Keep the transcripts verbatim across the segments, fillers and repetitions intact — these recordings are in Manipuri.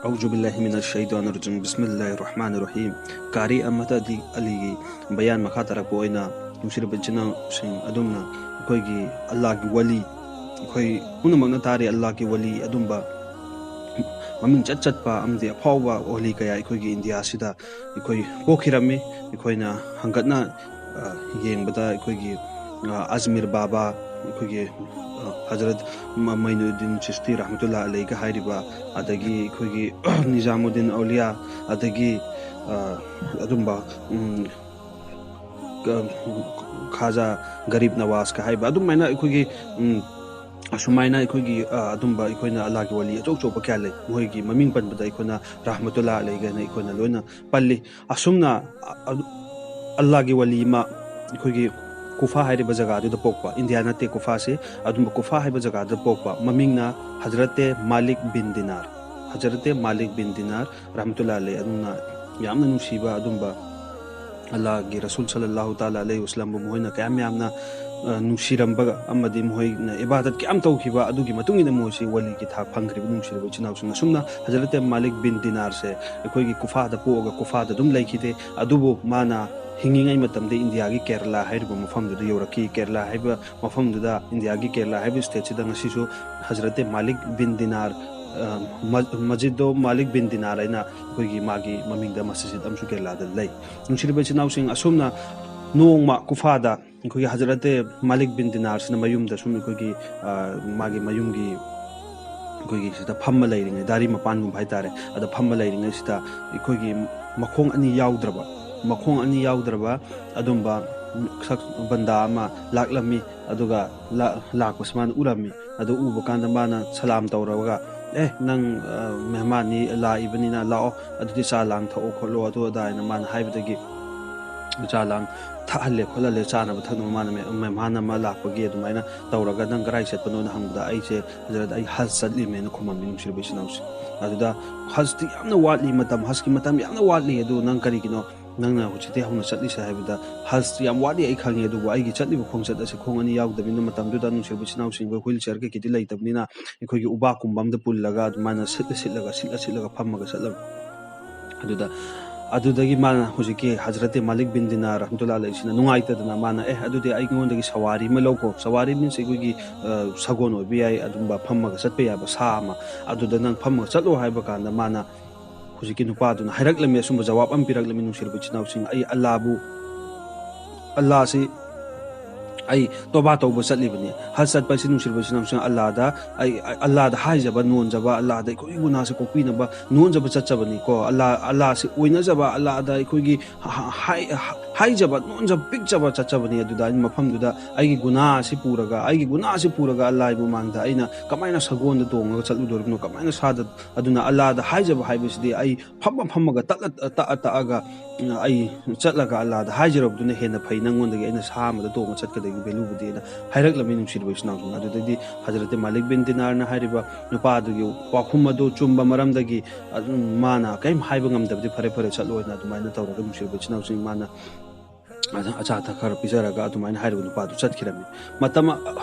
ꯑꯧꯖꯨ ꯕꯤꯜꯂꯥꯍꯤ ꯃꯤꯅ ꯁꯩꯇꯥꯟ ꯔꯖꯤꯝ, ꯕꯤꯁꯃꯤꯜꯂꯥꯍꯤꯔ ꯔꯍꯃꯥꯅꯤꯔ ꯔꯍꯤꯝ꯫ ꯀꯥꯔꯤ ꯑꯍꯃꯗ ꯑꯂꯤ, ꯑꯂꯤꯒꯤ ꯕꯌꯥꯟ ꯃꯈꯥ ꯇꯥꯔꯛꯄ ꯑꯣꯏꯅ, ꯅꯨꯡꯁꯤꯔꯕ ꯏꯆꯤꯟ ꯏꯅꯥꯎꯁꯤꯡ ꯑꯗꯨꯝꯅ ꯑꯩꯈꯣꯏꯒꯤ ꯑꯜꯂꯥꯍꯒꯤ ꯋꯥꯂꯤ, ꯑꯩꯈꯣꯏ ꯄꯨꯝꯅꯃꯛꯅ ꯇꯥꯔꯤ ꯑꯜꯂꯥꯍꯒꯤ ꯋꯥꯂꯤ ꯑꯗꯨꯝꯕ ꯃꯃꯤꯡ ꯆꯠ ꯆꯠꯄ ꯑꯃꯗꯤ ꯑꯐꯥꯎꯕ ꯋꯥꯂꯤ ꯀꯌꯥ ꯑꯩꯈꯣꯏꯒꯤ ꯏꯟꯗꯤꯌꯥꯁꯤꯗ ꯑꯩꯈꯣꯏ ꯄꯣꯛꯈꯤꯔꯝꯃꯤ꯫ ꯑꯩꯈꯣꯏꯅ ꯍꯪꯒꯠꯅ, ꯑ, ꯌꯦꯡꯕꯗ ꯑꯩꯈꯣꯏꯒꯤ, ꯑ, ꯑꯖꯃꯤꯔ ꯕꯥꯕꯥ, ꯑꯩꯈꯣꯏꯒꯤ, ꯑ, ꯍꯖꯔꯠ ꯃ-, ꯃꯩꯅꯨꯗꯤꯟ ꯆꯤꯁꯇꯤ ꯔꯍꯃꯇꯨꯜꯂꯥ ꯑꯂꯩꯒ ꯍꯥꯏꯔꯤꯕ, ꯑꯗꯒꯤ ꯑꯩꯈꯣꯏꯒꯤ ꯅꯤꯖꯥꯃꯨꯗꯤꯟ ꯑꯧꯂꯤꯌꯥ, ꯑꯗꯒꯤ, ꯑ, ꯑꯗꯨꯝꯕ, ꯎꯝ, ꯀ-, ꯈꯥꯖꯥ ꯒꯔꯤꯕ ꯅꯋꯥꯖꯀ ꯍꯥꯏꯕ ꯑꯗꯨꯃꯥꯏꯅ ꯑꯩꯈꯣꯏꯒꯤ, ꯎꯝ, ꯑꯁꯨꯃꯥꯏꯅ ꯑꯩꯈꯣꯏꯒꯤ, ꯑ, ꯑꯗꯨꯝꯕ ꯑꯩꯈꯣꯏꯅ ꯑꯜꯂꯥꯍꯒꯤ ꯋꯥꯂꯤ ꯑꯆꯧ ꯑꯆꯧꯕ ꯀꯌꯥ ꯂꯩ꯫ ꯃꯈꯣꯏꯒꯤ ꯃꯃꯤꯡ ꯄꯟꯕꯗ ꯑꯩꯈꯣꯏꯅ ꯔꯍꯃꯇꯨꯜꯂꯥ ꯑꯂꯩꯒ ꯍꯥꯏꯅ ꯑꯩꯈꯣꯏꯅ ꯂꯣꯏꯅ ꯄꯜꯂꯤ꯫ ꯑꯁꯨꯝꯅ, ꯑ-, ꯑ-, ꯑꯜꯂꯥꯍꯒꯤ ꯋꯥꯂꯤ ꯑꯃ ꯑꯩꯈꯣꯏꯒꯤ ꯀꯨꯐꯥ ꯍꯥꯏꯔꯤꯕ ꯖꯒꯥꯗꯨꯗ ꯄꯣꯛꯄ, ꯏꯟꯗꯤꯌꯥ ꯅꯠꯇꯦ ꯀꯨꯐꯥꯁꯤ, ꯑꯗꯨꯝꯕ ꯀꯨꯐꯥ ꯍꯥꯏꯕ ꯖꯒꯥꯗ ꯄꯣꯛꯄ, ꯃꯃꯤꯡꯅ ꯍꯖꯔꯠꯇꯦ ꯃꯥꯂꯤꯛ ꯕꯤꯟ ꯗꯤꯅꯥꯔ꯫ ꯍꯖꯔꯠꯇꯦ ꯃꯥꯂꯤꯛ ꯕꯤꯟ ꯗꯤꯅꯥꯔ ꯔꯍꯃꯇꯨꯜꯂꯥ ꯑꯂꯩ ꯑꯗꯨꯝꯅ ꯌꯥꯝꯅ ꯅꯨꯡꯁꯤꯕ ꯑꯗꯨꯝꯕ ꯑꯜꯂꯥꯍꯒꯤ ꯔꯁꯨꯜ ꯁꯜꯂꯜꯂꯥꯍꯨ ꯇꯥꯂꯥ ꯑꯂꯩꯍꯤ ꯋꯁꯂꯝꯕꯨ ꯃꯈꯣꯏꯅ ꯀꯌꯥꯝ ꯌꯥꯝꯅ, ꯑ, ꯅꯨꯡꯁꯤꯔꯝꯕ ꯑꯃꯗꯤ ꯃꯈꯣꯏꯅ ꯏꯕꯥꯗꯠ ꯀꯌꯥꯝ ꯇꯧꯈꯤꯕ ꯑꯗꯨꯒꯤ ꯃꯇꯨꯡ ꯏꯟꯅ ꯃꯣꯏꯁꯤ ꯋꯥꯂꯤꯒꯤ ꯊꯥꯛ ꯐꯪꯈ꯭ꯔꯤꯕ, ꯅꯨꯡꯁꯤꯔꯕ ꯏꯆꯤꯟ ꯏꯅꯥꯎꯁꯤꯡ꯫ ꯑꯁꯨꯝꯅ ꯍꯖꯔꯠꯇꯦ ꯃꯥꯂꯤꯛ ꯕꯤꯟ ꯗꯤꯅꯥꯔꯁꯦ ꯑꯩꯈꯣꯏꯒꯤ ꯀꯨꯐꯥꯗ ꯄꯣꯛꯑꯒ ꯀꯨꯐꯥꯗ ꯑꯗꯨꯝ ꯂꯩꯈꯤꯗꯦ, ꯑꯗꯨꯕꯨ ꯃꯥꯅ ꯍꯤꯡꯉꯤꯉꯩ ꯃꯇꯝꯗ ꯏꯟꯗꯤꯌꯥꯒꯤ ꯀꯦꯔꯂꯥ ꯍꯥꯏꯔꯤꯕ ꯃꯐꯝꯗꯨꯗ ꯌꯧꯔꯛꯈꯤ꯫ ꯀꯦꯔꯂꯥ ꯍꯥꯏꯕ ꯃꯐꯝꯗꯨꯗ, ꯏꯟꯗꯤꯌꯥꯒꯤ ꯀꯦꯔꯂꯥ ꯍꯥꯏꯕ ꯁ꯭ꯇꯦꯠꯁꯤꯗ ꯉꯁꯤꯁꯨ ꯍꯖꯔꯠꯇꯦ ꯃꯥꯂꯤꯛ ꯕꯤꯟ ꯗꯤꯅꯥꯔ, ꯑ, ꯃ-, ꯃꯁꯖꯤꯗꯣ ꯃꯥꯂꯤꯛ ꯕꯤꯟ ꯗꯤꯅꯥꯔ ꯍꯥꯏꯅ ꯑꯩꯈꯣꯏꯒꯤ ꯃꯥꯒꯤ ꯃꯃꯤꯡꯗ ꯃꯁꯖꯤꯗ ꯑꯃꯁꯨ ꯀꯦꯔꯂꯥꯗ ꯂꯩ꯫ ꯅꯨꯡꯁꯤꯔꯕ ꯏꯆꯤꯟ ꯏꯅꯥꯎꯁꯤꯡ, ꯑꯁꯨꯝꯅ ꯅꯣꯡꯃ ꯀꯨꯐꯥꯗ ꯑꯩꯈꯣꯏꯒꯤ ꯍꯖꯔꯠꯇꯦ ꯃꯥꯂꯤꯛ ꯕꯤꯟ ꯗꯤꯅꯥꯔꯁꯤꯅ ꯃꯌꯨꯝꯗ ꯁꯨꯝ ꯑꯩꯈꯣꯏꯒꯤ, ꯑ, ꯃꯥꯒꯤ ꯃꯌꯨꯝꯒꯤ ꯑꯩꯈꯣꯏꯒꯤ ꯁꯤꯗ ꯐꯝꯃ ꯂꯩꯔꯤꯉꯩ, ꯗꯥꯔꯤ ꯃꯄꯥꯟꯒꯨꯝꯕ ꯍꯥꯏꯇꯥꯔꯦ, ꯑꯗ ꯐꯝꯃ ꯂꯩꯔꯤꯉꯩꯁꯤꯗ ꯑꯩꯈꯣꯏꯒꯤ ꯃꯈꯣꯡ ꯑꯅꯤ ꯌꯥꯎꯗ꯭ꯔꯕ, ꯃꯈꯣꯡ ꯑꯅꯤ ꯌꯥꯎꯗ꯭ꯔꯕ ꯑꯗꯨꯝꯕ ꯁꯛ ꯕꯟꯗꯥ ꯑꯃ ꯂꯥꯛꯂꯝꯃꯤ꯫ ꯑꯗꯨꯒ ꯂꯥ-, ꯂꯥꯛꯄꯁꯤ ꯃꯥꯅ ꯎꯔꯝꯃꯤ꯫ ꯑꯗꯨ ꯎꯕ ꯀꯥꯟꯗ ꯃꯥꯅ ꯁꯂꯥꯝ ꯇꯧꯔꯒ, "ꯑꯦ, ꯅꯪ, ꯑ, ꯃꯦꯍꯃꯥꯟꯅꯤ, ꯂꯥꯛꯏꯕꯅꯤꯅ ꯂꯥꯛꯑꯣ, ꯑꯗꯨꯗꯤ ꯆꯥ ꯂꯥꯡ ꯊꯛꯑꯣ ꯈꯣꯠꯂꯣ," ꯑꯗꯨ ꯑꯗꯥ ꯍꯥꯏꯅ ꯃꯥꯅ ꯍꯥꯏꯕꯗꯒꯤ ꯆꯥ ꯂꯥꯡ ꯊꯛꯍꯜꯂꯦ ꯈꯣꯠꯍꯜꯂꯦ, ꯆꯥꯅꯕ ꯊꯛꯅꯕ ꯃꯥꯅ ꯃꯦ-, ꯃꯦꯍꯃꯥꯟ ꯑꯃ ꯂꯥꯛꯄꯒꯤ ꯑꯗꯨꯃꯥꯏꯅ ꯇꯧꯔꯒ, "ꯅꯪ ꯀꯗꯥꯏ ꯆꯠꯄꯅꯣꯅ?" ꯍꯪꯕꯗ, "ꯑꯩꯁꯦ ꯍꯖꯔꯠ, ꯑꯩ ꯍꯖ ꯆꯠꯂꯤꯃꯦꯅ" ꯈꯨꯝꯃꯝꯃꯤ, ꯅꯨꯡꯁꯤꯔꯕ ꯏꯆꯤꯟ ꯏꯅꯥꯎꯁꯦ꯫ ꯑꯗꯨꯗ, "ꯍꯖꯇꯤ ꯌꯥꯝꯅ ꯋꯥꯠꯂꯤ, ꯃꯇꯝ, ꯍꯖꯀꯤ ꯃꯇꯝ ꯌꯥꯝꯅ ꯋꯥꯠꯂꯤ, ꯑꯗꯨ ꯅꯪ ꯀꯔꯤꯒꯤꯅꯣ ꯅꯪꯅ ꯍꯧꯖꯤꯛꯇꯤ ꯍꯧꯅ ꯆꯠꯂꯤꯁꯦ ꯍꯥꯏꯕꯗ, ꯍꯖ ꯌꯥꯝ ꯋꯥꯠꯂꯤ ꯑꯩ ꯈꯪꯉꯦ, ꯑꯗꯨꯕꯨ ꯑꯩꯒꯤ ꯆꯠꯂꯤꯕ ꯈꯣꯡꯆꯠ ꯑꯁꯤ ꯈꯣꯡ ꯑꯅꯤ ꯌꯥꯎꯗꯕꯅꯤꯅ, ꯃꯇꯝꯗꯨꯗ ꯅꯨꯡꯁꯤꯔꯕ ꯏꯆꯤꯟ ꯏꯅꯥꯎꯁꯤꯡ, ꯑꯩꯈꯣꯏ wheelchair ꯀꯩꯀꯩꯗꯤ ꯂꯩꯇꯕꯅꯤꯅ, ꯑꯩꯈꯣꯏꯒꯤ ꯎꯕꯥꯛꯀꯨꯝꯕ ꯑꯝꯗ ꯄꯨꯜꯂꯒ ꯑꯗꯨꯃꯥꯏꯅ ꯁꯤꯠꯂ ꯁꯤꯠꯂꯒ, ꯁꯤꯠꯂ ꯁꯤꯠꯂꯒ ꯐꯝꯃꯒ ꯆꯠꯂꯝꯃꯤ꯫ ꯑꯗꯨꯗ, ꯑꯗꯨꯗꯒꯤ ꯃꯥꯅ ꯍꯧꯖꯤꯛꯀꯤ ꯍꯖꯔꯠꯇꯦ ꯃꯥꯂꯤꯛ ꯕꯤꯟ ꯗꯤꯅꯥꯔ ꯔꯍꯃꯇꯨꯜꯂꯥꯍꯤ ꯑꯂꯩꯍꯤꯁꯤꯅ ꯅꯨꯡꯉꯥꯏꯇꯗꯅ ꯃꯥꯅ, "ꯑꯦ, ꯑꯗꯨꯗꯤ ꯑꯩꯉꯣꯟꯗꯒꯤ ꯁꯋꯥꯔꯤ ꯑꯃ ꯂꯧꯈꯣ"꯫ ꯁꯋꯥꯔꯤ means ꯑꯩꯈꯣꯏꯒꯤ, ꯑ, ꯁꯒꯣꯜ ꯑꯣꯏꯕ ꯌꯥꯏ, ꯑꯗꯨꯝꯕ ꯐꯝꯃꯒ ꯆꯠꯄ ꯌꯥꯕ ꯁꯥ ꯑꯃ꯫ "ꯑꯗꯨꯗ ꯅꯪ ꯐꯝꯃꯒ ꯆꯠꯂꯣ" ꯍꯥꯏꯕ ꯀꯥꯟꯗ ꯃꯥꯅ, ꯍꯧꯖꯤꯛꯀꯤ ꯅꯨꯄꯥꯗꯨꯅ ꯍꯥꯏꯔꯛꯂꯝꯃꯤ, ꯑꯁꯨꯝꯕ ꯖꯋꯥꯕ ꯑꯃ ꯄꯤꯔꯛꯂꯝꯃꯤ, ꯅꯨꯡꯁꯤꯔꯕ ꯏꯆꯤꯟ ꯏꯅꯥꯎꯁꯤꯡ, "ꯑꯩ ꯑꯜꯂꯥꯕꯨ, ꯑꯜꯂꯥꯁꯤ ꯑꯩ ꯇꯣꯕꯥ ꯇꯧꯕ ꯆꯠꯂꯤꯕꯅꯤ"꯫ ꯍꯖ ꯆꯠꯄ ꯑꯁꯤ, ꯅꯨꯡꯁꯤꯔꯕ ꯏꯆꯤꯟ ꯏꯅꯥꯎꯁꯤꯡ, ꯑꯜꯂꯥꯗ, ꯑꯩ, ꯑꯩ ꯑꯜꯂꯥꯗ ꯍꯥꯏꯖꯕ, ꯅꯣꯟꯖꯕ, ꯑꯜꯂꯥꯗ ꯑꯩꯈꯣꯏꯒꯤ ꯒꯨꯅꯥꯁꯦ ꯀꯣꯛꯄꯤꯅꯕ ꯅꯣꯟꯖꯕ ꯆꯠꯆꯕꯅꯤꯀꯣ꯫ ꯑꯜꯂꯥ, ꯑꯜꯂꯥꯁꯤ ꯑꯣꯏꯅꯖꯕ, ꯑꯜꯂꯥꯗ ꯑꯩꯈꯣꯏꯒꯤ ꯍ-, ꯍ-, ꯍꯥꯏ-, ꯍ-, ꯍꯥꯏꯖꯕ, ꯅꯣꯟꯖꯕ, ꯄꯤꯛꯆꯕ ꯆꯠꯆꯕꯅꯤ꯫ ꯑꯗꯨꯗ ꯑꯩꯅ ꯃꯐꯝꯗꯨꯗ ꯑꯩꯒꯤ ꯒꯨꯅꯥ ꯑꯁꯤ ꯄꯨꯔꯒ, ꯑꯩꯒꯤ ꯒꯨꯅꯥ ꯑꯁꯤ ꯄꯨꯔꯒ ꯑꯜꯂꯥꯒꯤ ꯃꯃꯥꯡꯗ ꯑꯩꯅ ꯀꯃꯥꯏꯅ ꯁꯒꯣꯜꯗ ꯇꯣꯡꯉꯒ ꯆꯠꯂꯨꯗꯣꯔꯤꯕꯅꯣ? ꯀꯃꯥꯏꯅ ꯁꯥꯗ-, ꯑꯗꯨꯅ ꯑꯜꯂꯥꯗ ꯍꯥꯏꯖꯕ ꯍꯥꯏꯕꯁꯤꯗꯤ ꯑꯩ ꯐꯝꯃ ꯐꯝꯃꯒ, ꯇꯠꯂ ꯇꯛꯑ ꯇꯛꯑꯒ, ꯎꯝ, ꯑꯩ ꯆꯠꯂꯒ ꯑꯜꯂꯥꯗ ꯍꯥꯏꯖꯔꯕꯗꯨꯅ ꯍꯦꯟꯅ ꯐꯩ, ꯅꯪꯉꯣꯟꯗꯒꯤ ꯑꯩꯅ ꯁꯥ ꯑꯃꯗ ꯇꯣꯡꯉ ꯆꯠꯀꯗꯒꯤ value ꯕꯨꯗꯤꯅ ꯍꯥꯏꯔꯛꯂꯝꯃꯤ, ꯅꯨꯡꯁꯤꯔꯕ ꯏꯆꯤꯟ ꯏꯅꯥꯎꯁꯤꯡ꯫ ꯑꯗꯨꯗꯩꯗꯤ ꯍꯖꯔꯠ ꯃꯥꯂꯤꯛ ꯕꯤꯟ ꯗꯤꯅꯥꯔꯅ ꯍꯥꯏꯔꯤꯕ ꯅꯨꯄꯥꯗꯨꯒꯤ ꯋꯥꯐꯝ ꯑꯗꯨ ꯆꯨꯝꯕ ꯃꯔꯝꯗꯒꯤ ꯑꯗꯨꯝ ꯃꯥꯅ ꯀꯔꯤꯝ ꯍꯥꯏꯕ ꯉꯝꯗꯕꯗꯤ, "ꯐꯔꯦ, ꯐꯔꯦ, ꯆꯠꯂꯣꯅ" ꯑꯗꯨꯃꯥꯏꯅ ꯇꯧꯔꯒ, ꯅꯨꯡꯁꯤꯔꯕ ꯏꯆꯤꯟ ꯏꯅꯥꯎꯁꯤꯡ, ꯃꯥꯅ ꯑꯆꯥ ꯑꯊꯛ ꯈꯔ ꯄꯤꯖꯔꯒ ꯑꯗꯨꯃꯥꯏꯅ ꯍꯥꯏꯔꯤꯕ ꯅꯨꯄꯥꯗꯨ ꯆꯠꯈꯤꯔꯝꯃꯤ꯫ ꯃꯇꯝ, ꯑ,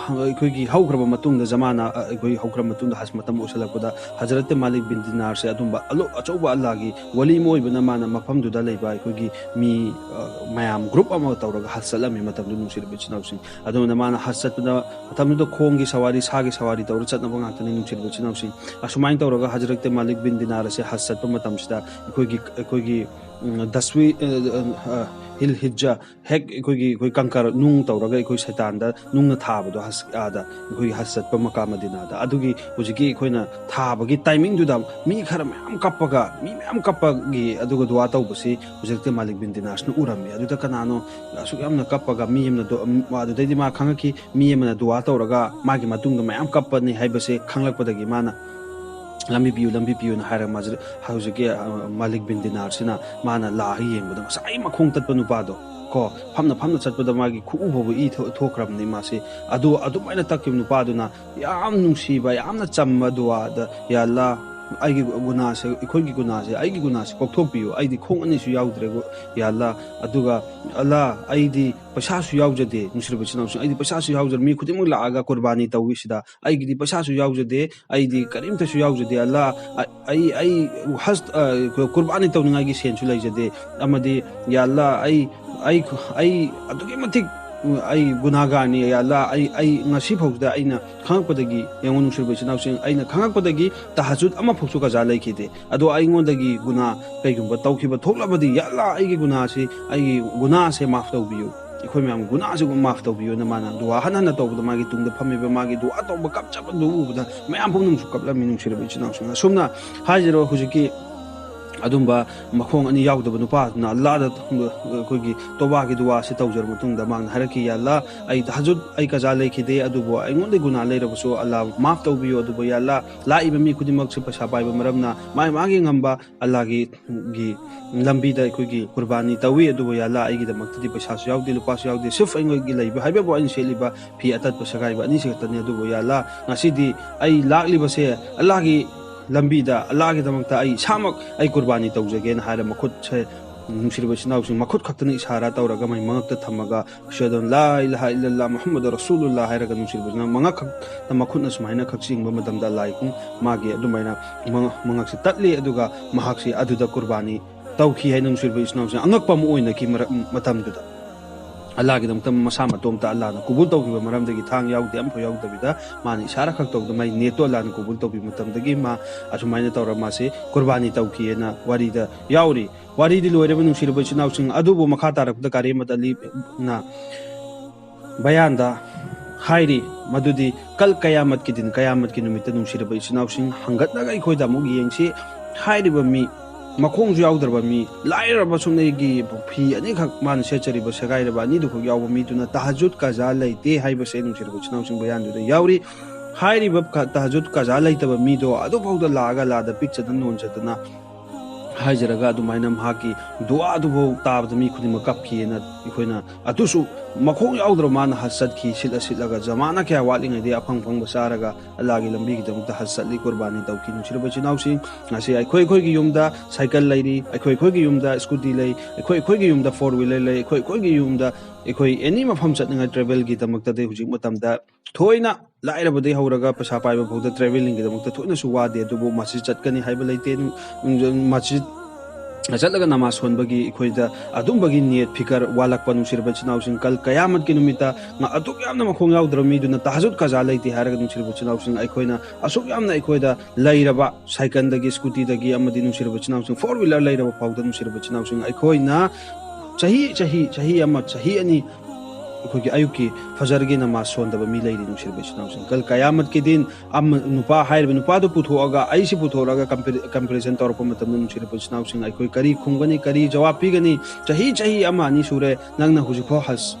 ꯑꯩꯈꯣꯏꯒꯤ ꯍꯧꯈ꯭ꯔꯕ ꯃꯇꯨꯡꯗ, ꯖꯃꯥꯅꯥ, ꯑ, ꯑꯩꯈꯣꯏ ꯍꯧꯈ꯭ꯔꯕ ꯃꯇꯨꯡꯗ, ꯍꯖ ꯃꯇꯝ ꯑꯣꯏꯁꯤꯜꯂꯛꯄꯗ, ꯍꯖꯔꯠ ꯃꯥꯂꯤꯛ ꯕꯤꯟ ꯗꯤꯅꯥꯔꯁꯦ ꯑꯗꯨꯝꯕ ꯑꯂꯣ-, ꯑꯆꯧꯕ ꯑꯜꯂꯥꯒꯤ ꯋꯥꯂꯤ ꯑꯃ ꯑꯣꯏꯕꯅ, ꯃꯥꯅ ꯃꯐꯝꯗꯨꯗ ꯂꯩꯕ ꯑꯩꯈꯣꯏꯒꯤ ꯃꯤ, ꯑ, ꯃꯌꯥꯝ group ꯑꯃ ꯇꯧꯔꯒ ꯍꯖ ꯆꯠꯂꯝꯃꯤ ꯃꯇꯝꯗꯨ, ꯅꯨꯡꯁꯤꯔꯕ ꯏꯆꯤꯟ ꯏꯅꯥꯎꯁꯤꯡ꯫ ꯑꯗꯨꯅ ꯃꯥꯅ ꯍꯖ ꯆꯠꯄꯗ, ꯃꯇꯝꯗꯨꯗ ꯈꯣꯡꯒꯤ ꯁꯋꯥꯔꯤ, ꯁꯥꯒꯤ ꯁꯋꯥꯔꯤ ꯇꯧꯔ ꯆꯠꯅꯕ ꯉꯥꯛꯇꯅꯤ, ꯅꯨꯡꯁꯤꯔꯕ ꯏꯆꯤꯟ ꯏꯅꯥꯎꯁꯤꯡ꯫ ꯑꯁꯨꯃꯥꯏꯅ ꯇꯧꯔꯒ ꯍꯖꯔꯠ ꯃꯥꯂꯤꯛ ꯕꯤꯟ ꯗꯤꯅꯥꯔ ꯑꯁꯦ ꯍꯖ ꯆꯠꯄ ꯃꯇꯝꯁꯤꯗ ꯑꯩꯈꯣꯏꯒꯤ, ꯑꯩꯈꯣꯏꯒꯤ, ꯎꯝ, ꯗꯁꯋꯤ, ꯑ, ꯑ, ꯑ, ꯍꯤꯜ ꯍꯤꯖ꯭ꯖꯥ, ꯍꯦꯛ ꯑꯩꯈꯣꯏꯒꯤ, ꯑꯩꯈꯣꯏ ꯀꯪꯀꯔ ꯅꯨꯡ ꯇꯧꯔꯒ ꯑꯩꯈꯣꯏ ꯁꯩꯇꯥꯟꯗ ꯅꯨꯡꯅ ꯊꯥꯕꯗꯣ, ꯍꯖ, ꯑꯥꯗ ꯑꯩꯈꯣꯏꯒꯤ ꯍꯖ ꯆꯠꯄ ꯃꯀꯥ ꯃꯗꯤꯅꯥꯗ, ꯑꯗꯨꯒꯤ ꯍꯧꯖꯤꯛꯀꯤ ꯑꯩꯈꯣꯏꯅ ꯊꯥꯕꯒꯤ timing ꯗꯨꯗ ꯃꯤ ꯈꯔ ꯃꯌꯥꯝ ꯀꯞꯄꯒ, ꯃꯤ ꯃꯌꯥꯝ ꯀꯞꯄꯒꯤ ꯑꯗꯨꯒ ꯗꯨꯋꯥ ꯇꯧꯕꯁꯤ ꯍꯧꯖꯤꯛꯇꯤ ꯃꯥꯂꯤꯛ ꯕꯤꯟ ꯗꯤꯅꯥꯔꯁꯅ ꯎꯔꯝꯃꯤ꯫ ꯑꯗꯨꯗ ꯀꯅꯥꯅꯣ ꯑꯁꯨꯛ ꯌꯥꯝꯅ ꯀꯞꯄꯒ ꯃꯤ ꯑꯃꯅ ꯗꯨ-, ꯑꯗꯨꯗꯩꯗꯤ ꯃꯥ ꯈꯪꯉꯛꯈꯤ, ꯃꯤ ꯑꯃꯅ ꯗꯨꯋꯥ ꯇꯧꯔꯒ ꯃꯥꯒꯤ ꯃꯇꯨꯡꯗ ꯃꯌꯥꯝ ꯀꯞꯄꯅꯤ ꯍꯥꯏꯕꯁꯦ ꯈꯪꯂꯛꯄꯗꯒꯤ ꯃꯥꯅ "ꯂꯝꯕꯤ ꯄꯤꯌꯨ, ꯂꯝꯕꯤ ꯄꯤꯌꯨꯅ" ꯍꯥꯏꯔꯒ ꯃꯥꯁꯦ ꯍꯧꯖꯤꯛꯀꯤ, ꯑ, ꯃꯥꯂꯤꯛ ꯕꯤꯟ ꯗꯤꯅꯥꯔꯁꯤꯅ ꯃꯥꯅ ꯂꯥꯛꯑꯒ ꯌꯦꯡꯕꯗ ꯉꯁꯥꯏ ꯃꯈꯣꯡ ꯇꯠꯄ ꯅꯨꯄꯥꯗꯣ ꯀꯣ, ꯐꯝꯅ ꯐꯝꯅ ꯆꯠꯄꯗ ꯃꯥꯒꯤ ꯈꯨꯎ ꯐꯥꯎꯕ ꯏ ꯊꯣ-, ꯊꯣꯛꯈ꯭ꯔꯕꯅꯤ ꯃꯥꯁꯦ꯫ ꯑꯗꯨ ꯑꯗꯨꯃꯥꯏꯅ ꯇꯛꯈꯤꯕ ꯅꯨꯄꯥꯗꯨꯅ ꯌꯥꯝ ꯅꯨꯡꯁꯤꯕ, ꯌꯥꯝꯅ ꯆꯝꯕ ꯗꯨꯋꯥꯗ, "ꯌꯥ ꯑꯜꯂꯥ, ꯑꯩꯒꯤ ꯒꯨꯅꯥꯁꯦ, ꯑꯩꯈꯣꯏꯒꯤ ꯒꯨꯅꯥꯁꯦ, ꯑꯩꯒꯤ ꯒꯨꯅꯥꯁꯦ ꯀꯣꯛꯊꯣꯛꯄꯤꯌꯨ꯫ ꯑꯩꯗꯤ ꯈꯣꯡ ꯑꯅꯤꯁꯨ ꯌꯥꯎꯗ꯭ꯔꯦ, ꯌꯥ ꯑꯜꯂꯥ꯫ ꯑꯗꯨꯒ ꯑꯜꯂꯥ, ꯑꯩꯗꯤ ꯄꯩꯁꯥꯁꯨ ꯌꯥꯎꯖꯗꯦ, ꯅꯨꯡꯁꯤꯔꯕ ꯏꯆꯤꯟ ꯏꯅꯥꯎꯁꯤꯡ, ꯑꯩꯗꯤ ꯄꯩꯁꯥꯁꯨ ꯌꯥꯎꯖꯔꯦ꯫ ꯃꯤ ꯈꯨꯗꯤꯡꯃꯛ ꯂꯥꯛꯑꯒ ꯀꯨꯔꯕꯥꯅꯤ ꯇꯧꯏ ꯁꯤꯗ, ꯑꯩꯒꯤꯗꯤ ꯄꯩꯁꯥꯁꯨ ꯌꯥꯎꯖꯗꯦ, ꯑꯩꯗꯤ ꯀꯔꯤꯝꯇꯁꯨ ꯌꯥꯎꯖꯗꯦ꯫ ꯑꯜꯂꯥ, ꯑ-, ꯑꯩ, ꯑꯩ ꯍꯖ, ꯑ, ꯀꯨꯔꯕꯥꯅꯤ ꯇꯧꯅꯤꯡꯉꯥꯏꯒꯤ ꯁꯦꯟꯁꯨ ꯂꯩꯖꯗꯦ꯫ ꯑꯃꯗꯤ ꯌꯥ ꯑꯜꯂꯥ, ꯑꯩ, ꯑꯩ, ꯑꯩ ꯑꯗꯨꯛꯀꯤ ꯃꯇꯤꯛ ꯑꯩ ꯒꯨꯅꯥꯒꯥꯔꯅꯤ꯫ ꯌꯥ ꯑꯜꯂꯥ, ꯑꯩ, ꯑꯩ ꯉꯁꯤ ꯐꯥꯎꯗ ꯑꯩꯅ ꯈꯪꯉꯛꯄꯗꯒꯤ, ꯌꯦꯡꯉꯨ ꯅꯨꯡꯁꯤꯔꯕ ꯏꯆꯤꯟ ꯏꯅꯥꯎꯁꯤꯡ, ꯑꯩꯅ ꯈꯪꯉꯛꯄꯗꯒꯤ ꯇꯍꯖꯨꯗ ꯑꯃꯐꯥꯎꯁꯨ ꯀꯖꯥ ꯂꯩꯈꯤꯗꯦ꯫ ꯑꯗꯣ ꯑꯩꯉꯣꯟꯗꯒꯤ ꯒꯨꯅꯥ ꯀꯩꯒꯨꯝꯕ ꯇꯧꯈꯤꯕ ꯊꯣꯛꯂꯕꯗꯤ, ꯌꯥ ꯑꯜꯂꯥ, ꯑꯩꯒꯤ ꯒꯨꯅꯥꯁꯤ, ꯑꯩꯒꯤ ꯒꯨꯅꯥꯁꯦ ꯃꯥꯐ ꯇꯧꯕꯤꯌꯨ, ꯑꯩꯈꯣꯏ ꯃꯌꯥꯝ ꯒꯨꯅꯥꯁꯤꯕꯨ ꯃꯥꯐ ꯇꯧꯕꯤꯌꯨꯅ ꯃꯥꯅ ꯗꯨꯋꯥ ꯍꯟꯅ ꯍꯟꯅ ꯇꯧꯕꯗ, ꯃꯥꯒꯤ ꯇꯨꯡꯗ ꯐꯝꯃꯤꯕ ꯃꯥꯒꯤ ꯗꯨꯋꯥ ꯇꯧꯕ ꯀꯞꯆꯕꯗꯨ ꯎꯕꯗ ꯃꯌꯥꯝ ꯄꯨꯝꯅꯃꯛꯁꯨ ꯀꯞꯂꯝꯃꯤ, ꯅꯨꯡꯁꯤꯔꯕ ꯏꯆꯤꯟ ꯏꯅꯥꯎꯁꯤꯡ꯫ ꯑꯁꯨꯝꯅ ꯍꯥꯏꯖꯔꯣ, ꯍꯧꯖꯤꯛꯀꯤ ꯑꯗꯨꯝꯕ ꯃꯈꯣꯡ ꯑꯅꯤ ꯌꯥꯎꯗꯕ ꯅꯨꯄꯥꯗꯨꯅ ꯑꯜꯂꯥꯗ ꯑꯩꯈꯣꯏꯒꯤ ꯇꯣꯕꯥꯒꯤ ꯗꯨꯋꯥꯁꯤ ꯇꯧꯖꯔꯕ ꯃꯇꯨꯡꯗ ꯃꯥꯅ ꯍꯥꯏꯔꯛꯈꯤ, "ꯌꯥ ꯑꯜꯂꯥ, ꯑꯩ ꯇꯍꯖꯨꯗ ꯑꯩ ꯀꯖꯥ ꯂꯩꯈꯤꯗꯦ, ꯑꯗꯨꯕꯨ ꯑꯩꯉꯣꯟꯗ ꯒꯨꯅꯥ ꯂꯩꯔꯕꯁꯨ ꯑꯜꯂꯥ ꯃꯥꯐ ꯇꯧꯕꯤꯌꯨ꯫ ꯑꯗꯨꯕꯨ ꯌꯥ ꯑꯜꯂꯥ, ꯂꯥꯛꯏꯕ ꯃꯤ ꯈꯨꯗꯤꯡꯃꯛꯁꯦ ꯄꯩꯁꯥ ꯄꯥꯏꯕ ꯃꯔꯝꯅ ꯃꯥꯏ ꯃꯥꯒꯤ ꯉꯝꯕ ꯑꯜꯂꯥꯒꯤ ꯒꯤ ꯂꯝꯕꯤꯗ ꯑꯩꯈꯣꯏꯒꯤ ꯀꯨꯔꯕꯥꯅꯤ ꯇꯧꯏ꯫ ꯑꯗꯨꯕꯨ ꯌꯥ ꯑꯜꯂꯥ, ꯑꯩꯒꯤꯗꯃꯛꯇꯗꯤ ꯄꯩꯁꯥꯁꯨ ꯌꯥꯎꯗꯦ, ꯂꯨꯄꯥꯁꯨ ꯌꯥꯎꯗꯦ, ꯁꯤꯔꯐ ꯑꯩꯉꯣꯟꯒꯤ ꯂꯩꯕ ꯍꯥꯏꯕꯕꯨ ꯑꯩꯅ ꯁꯦꯠꯂꯤꯕ ꯐꯤ ꯑꯇꯠꯄ ꯁꯦꯒꯥꯏꯕ ꯑꯅꯤꯁꯤ ꯈꯛꯇꯅꯤ꯫ ꯑꯗꯨꯕꯨ ꯌꯥ ꯑꯜꯂꯥ, ꯉꯁꯤꯗꯤ ꯑꯩ ꯂꯥꯛꯂꯤꯕꯁꯦ ꯑꯜꯂꯥꯒꯤ ꯂꯝꯕꯤꯗ, ꯑꯜꯂꯥꯒꯤꯗꯃꯛꯇ ꯑꯩ ꯏꯁꯥꯃꯛ ꯑꯩ ꯀꯨꯔꯕꯥꯅꯤ ꯇꯧꯖꯒꯦꯅ" ꯍꯥꯏꯔ ꯃꯈꯨꯠꯁꯦ, ꯅꯨꯡꯁꯤꯔꯕ ꯏꯆꯤꯟ ꯏꯅꯥꯎꯁꯤꯡ, ꯃꯈꯨꯠ ꯈꯛꯇꯅ ꯏꯁꯥꯔꯥ ꯇꯧꯔꯒ ꯃꯥꯏ ꯃꯉꯛꯇ ꯊꯝꯃꯒ "ꯑꯁꯍꯗꯨ ꯑꯟ ꯂꯥ ꯏꯂꯥꯍ ꯏꯜꯂꯜꯂꯥꯍ ꯃꯨꯍꯝꯃꯗꯨ ꯔꯁꯨꯂꯨꯜꯂꯥꯍ" ꯍꯥꯏꯔꯒ, ꯅꯨꯡꯁꯤꯔꯕ ꯏꯆꯤꯟ ꯏꯅꯥꯎ, ꯃꯉꯛ ꯈꯛꯇ ꯃꯈꯨꯠꯅ ꯁꯨꯃꯥꯏꯅ ꯈꯛ ꯆꯤꯡꯕ ꯃꯇꯝꯗ ꯑꯜꯂꯥꯒꯤ ꯈꯣꯡ ꯃꯥꯒꯤ ꯑꯗꯨꯃꯥꯏꯅ ꯃꯉ-, ꯃꯉꯛꯁꯦ ꯇꯠꯂꯤ꯫ ꯑꯗꯨꯒ ꯃꯍꯥꯛꯁꯤ ꯑꯗꯨꯗ ꯀꯨꯔꯕꯥꯅꯤ ꯇꯧꯈꯤ ꯍꯥꯏꯅ, ꯅꯨꯡꯁꯤꯔꯕ ꯏꯆꯤꯟ ꯏꯅꯥꯎꯁꯤꯡ, ꯑꯉꯛꯄ ꯑꯃ ꯑꯣꯏꯅꯈꯤ ꯃꯔꯛ-, ꯃꯇꯝꯗꯨꯗ꯫ ꯑꯜꯂꯥꯒꯤꯗꯃꯛꯇ ꯃꯁꯥ ꯃꯇꯣꯝꯇ ꯑꯜꯂꯥꯅ ꯀꯨꯕꯨꯜ ꯇꯧꯈꯤꯕ ꯃꯔꯝꯗꯒꯤ, ꯊꯥꯡ ꯌꯥꯎꯗꯦ, ꯑꯃꯐꯥꯎ ꯌꯥꯎꯗꯕꯤꯗ ꯃꯥꯅ ꯏꯁꯥꯔꯥ ꯈꯛ ꯇꯧꯗꯅ ꯃꯥꯏ ꯅꯦꯠꯇꯣ ꯑꯜꯂꯥꯅ ꯀꯨꯕꯨꯜ ꯇꯧꯈꯤꯕ ꯃꯇꯝꯗꯒꯤ ꯃꯥ ꯑꯁꯨꯃꯥꯏꯅ ꯇꯧꯔ ꯃꯥꯁꯦ ꯀꯨꯔꯕꯥꯅꯤ ꯇꯧꯈꯤꯑꯅ ꯋꯥꯔꯤꯗ ꯌꯥꯎꯔꯤ꯫ ꯋꯥꯔꯤꯗꯤ ꯂꯣꯏꯔꯕ, ꯅꯨꯡꯁꯤꯔꯕ ꯏꯆꯤꯟ ꯏꯅꯥꯎꯁꯤꯡ, ꯑꯗꯨꯕꯨ ꯃꯈꯥ ꯇꯥꯔꯛꯄꯗ ꯀꯥꯔꯤ ꯑꯍꯃꯗ ꯑꯂꯤꯅ ꯕꯌꯥꯟꯗ ꯍꯥꯏꯔꯤ ꯃꯗꯨꯗꯤ ꯀꯜ ꯀꯌꯥꯃꯠꯀꯤ ꯗꯤꯟ, ꯀꯌꯥꯃꯠꯀꯤ ꯅꯨꯃꯤꯠꯇ, ꯅꯨꯡꯁꯤꯔꯕ ꯏꯆꯤꯟ ꯏꯅꯥꯎꯁꯤꯡ, ꯍꯪꯒꯠꯂꯒ ꯑꯩꯈꯣꯏꯗ ꯑꯃꯨꯛ ꯌꯦꯡꯁꯤ꯫ ꯍꯥꯏꯔꯤꯕ ꯃꯤ, ꯃꯈꯣꯡꯁꯨ ꯌꯥꯎꯗ꯭ꯔꯕ ꯃꯤ, ꯂꯥꯏꯔꯕ ꯁꯨꯞꯅꯒꯤ ꯐꯤ ꯑꯅꯤꯈꯛ ꯃꯥꯅ ꯁꯦꯠꯆꯔꯤꯕ ꯁꯦꯒꯥꯏꯔꯕ ꯑꯅꯤꯗꯨꯈꯛ ꯌꯥꯎꯕ ꯃꯤꯗꯨꯅ ꯇꯍꯖꯨꯗ ꯀꯖꯥ ꯂꯩꯇꯦ ꯍꯥꯏꯕꯁꯦ, ꯅꯨꯡꯁꯤꯔꯕ ꯏꯆꯤꯟ ꯏꯅꯥꯎꯁꯤꯡ, ꯕꯌꯥꯟꯗꯨꯗ ꯌꯥꯎꯔꯤ꯫ ꯍꯥꯏꯔꯤꯕ ꯀ-, ꯇꯍꯖꯨꯗ ꯀꯖꯥ ꯂꯩꯇꯕ ꯃꯤꯗꯣ ꯑꯗꯨꯐꯥꯎꯗ ꯂꯥꯛꯑꯒ ꯑꯜꯂꯥꯗ ꯄꯤꯛꯆꯗꯅ ꯅꯣꯟꯖꯗꯅ ꯍꯥꯏꯖꯔꯒ, ꯑꯗꯨꯃꯥꯏꯅ ꯃꯍꯥꯛꯀꯤ ꯗꯨꯋꯥ ꯑꯗꯨꯐꯥꯎ ꯇꯥꯕꯗ ꯃꯤ ꯈꯨꯗꯤꯡꯃꯛ ꯀꯞꯈꯤꯑꯅ ꯑꯩꯈꯣꯏꯅ ꯑꯗꯨꯁꯨ ꯃꯈꯣꯡ ꯌꯥꯎꯗ꯭ꯔꯕ ꯃꯥꯅ ꯍꯖ ꯆꯠꯈꯤ, ꯁꯤꯠꯂ ꯁꯤꯠꯂꯒ ꯖꯃꯥꯅ ꯀꯌꯥ ꯋꯥꯠꯂꯤꯉꯩꯗꯒꯤ ꯑꯐꯪ ꯐꯪꯕ ꯆꯥꯔꯒ ꯑꯜꯂꯥꯒꯤ ꯂꯝꯕꯤꯒꯤꯗꯃꯛꯇ ꯍꯖ ꯆꯠꯂꯤ, ꯀꯨꯔꯕꯥꯅꯤ ꯇꯧꯈꯤ꯫ ꯅꯨꯡꯁꯤꯔꯕ ꯏꯆꯤꯟ ꯏꯅꯥꯎꯁꯤꯡ, ꯉꯁꯤ ꯑꯩꯈꯣꯏ ꯑꯩꯈꯣꯏꯒꯤ ꯌꯨꯝꯗ ꯁꯥꯏꯀꯜ ꯂꯩꯔꯤ, ꯑꯩꯈꯣꯏ ꯑꯩꯈꯣꯏꯒꯤ ꯌꯨꯝꯗ ꯁ꯭ꯀꯨꯇꯤ ꯂꯩ, ꯑꯩꯈꯣꯏ ꯑꯩꯈꯣꯏꯒꯤ ꯌꯨꯝꯗ ꯐꯣꯔ ꯋꯤꯂꯔ ꯂꯩ, ꯑꯩꯈꯣꯏ ꯑꯩꯈꯣꯏꯒꯤ ꯌꯨꯝꯗ ꯑꯩꯈꯣꯏ ꯑꯦꯅꯤ ꯃꯐꯝ ꯆꯠꯅꯤꯡꯉꯥꯏ ꯇ꯭ꯔꯦꯚꯦꯜꯒꯤꯗꯃꯛꯇꯗꯤ ꯍꯧꯖꯤꯛ ꯃꯇꯝꯗ ꯊꯣꯏꯅ ꯂꯥꯏꯔꯕꯗꯒꯤ ꯍꯧꯔꯒ ꯄꯩꯁꯥ ꯄꯥꯏꯕ ꯐꯥꯎꯗ ꯇ꯭ꯔꯦꯚꯦꯂꯤꯡꯒꯤꯗꯃꯛꯇ ꯊꯣꯏꯅꯁꯨ ꯋꯥꯗꯦ꯫ ꯑꯗꯨꯕꯨ ꯃꯁꯖꯤꯗ ꯆꯠꯀꯅꯤ ꯍꯥꯏꯕ ꯂꯩꯇꯦ꯫ ꯅꯨꯡ-, ꯅꯨꯡ-, ꯃꯁꯖꯤꯗ ꯆꯠꯂꯒ ꯅꯃꯥꯖ ꯁꯣꯟꯕꯒꯤ ꯑꯩꯈꯣꯏꯗ ꯑꯗꯨꯝꯕꯒꯤ ꯅꯤꯌꯠ ꯐꯤꯀꯔ ꯋꯥꯠꯂꯛꯄ, ꯅꯨꯡꯁꯤꯔꯕ ꯏꯆꯤꯟ ꯏꯅꯥꯎꯁꯤꯡ, ꯀꯜ ꯀꯌꯥꯃꯠꯀꯤ ꯅꯨꯃꯤꯠꯇ ꯉ-, ꯑꯗꯨꯛ ꯌꯥꯝꯅ ꯃꯈꯣꯡ ꯌꯥꯎꯗ꯭ꯔꯕ ꯃꯤꯗꯨꯅ ꯇꯍꯖꯨꯗ ꯀꯖꯥ ꯂꯩꯇꯦ ꯍꯥꯏꯔꯒ, ꯅꯨꯡꯁꯤꯔꯕ ꯏꯆꯤꯟ ꯏꯅꯥꯎꯁꯤꯡ, ꯑꯩꯈꯣꯏꯅ ꯑꯁꯨꯛ ꯌꯥꯝꯅ ꯑꯩꯈꯣꯏꯗ ꯂꯩꯔꯕ ꯁꯥꯏꯀꯜꯗꯒꯤ, ꯁ꯭ꯀꯨꯇꯤꯗꯒꯤ ꯑꯃꯗꯤ, ꯅꯨꯡꯁꯤꯔꯕ ꯏꯆꯤꯟ ꯏꯅꯥꯎꯁꯤꯡ, ꯐꯣꯔ ꯋꯤꯂꯔ ꯂꯩꯔꯕ ꯐꯥꯎꯗ, ꯅꯨꯡꯁꯤꯔꯕ ꯏꯆꯤꯟ ꯏꯅꯥꯎꯁꯤꯡ, ꯑꯩꯈꯣꯏꯅ ꯆꯍꯤ, ꯆꯍꯤ, ꯆꯍꯤ ꯑꯃ, ꯆꯍꯤ ꯑꯅꯤ ꯑꯩꯈꯣꯏꯒꯤ ꯑꯌꯨꯛꯀꯤ ꯐꯖꯔꯒꯤ ꯅꯃꯥꯖ ꯁꯣꯟꯗꯕ ꯃꯤ ꯂꯩꯔꯤ, ꯅꯨꯡꯁꯤꯔꯕ ꯏꯆꯤꯟ ꯏꯅꯥꯎꯁꯤꯡ꯫ ꯀꯜ ꯀꯌꯥꯃꯠꯀꯤ ꯗꯤꯟ ꯑꯃ, ꯅꯨꯄꯥ ꯍꯥꯏꯔꯤꯕ ꯅꯨꯄꯥꯗꯨ ꯄꯨꯊꯣꯛꯑꯒ, ꯑꯩꯁꯤ ꯄꯨꯊꯣꯛꯂꯒ ꯀꯝꯄꯦꯔꯤ-, ꯀꯝꯄꯦꯔꯤꯖꯟ ꯇꯧꯔꯛꯄ ꯃꯇꯝꯗ, ꯅꯨꯡꯁꯤꯔꯕ ꯏꯆꯤꯟ ꯏꯅꯥꯎꯁꯤꯡ, ꯑꯩꯈꯣꯏ ꯀꯔꯤ ꯈꯨꯝꯒꯅꯤ, ꯀꯔꯤ ꯖꯋꯥꯕ ꯄꯤꯒꯅꯤ? ꯆꯍꯤ, ꯆꯍꯤ ꯑꯃ ꯑꯅꯤ ꯁꯨꯔꯦ, ꯅꯪꯅ ꯍꯧꯖꯤꯛꯐꯥꯎ ꯍꯖ,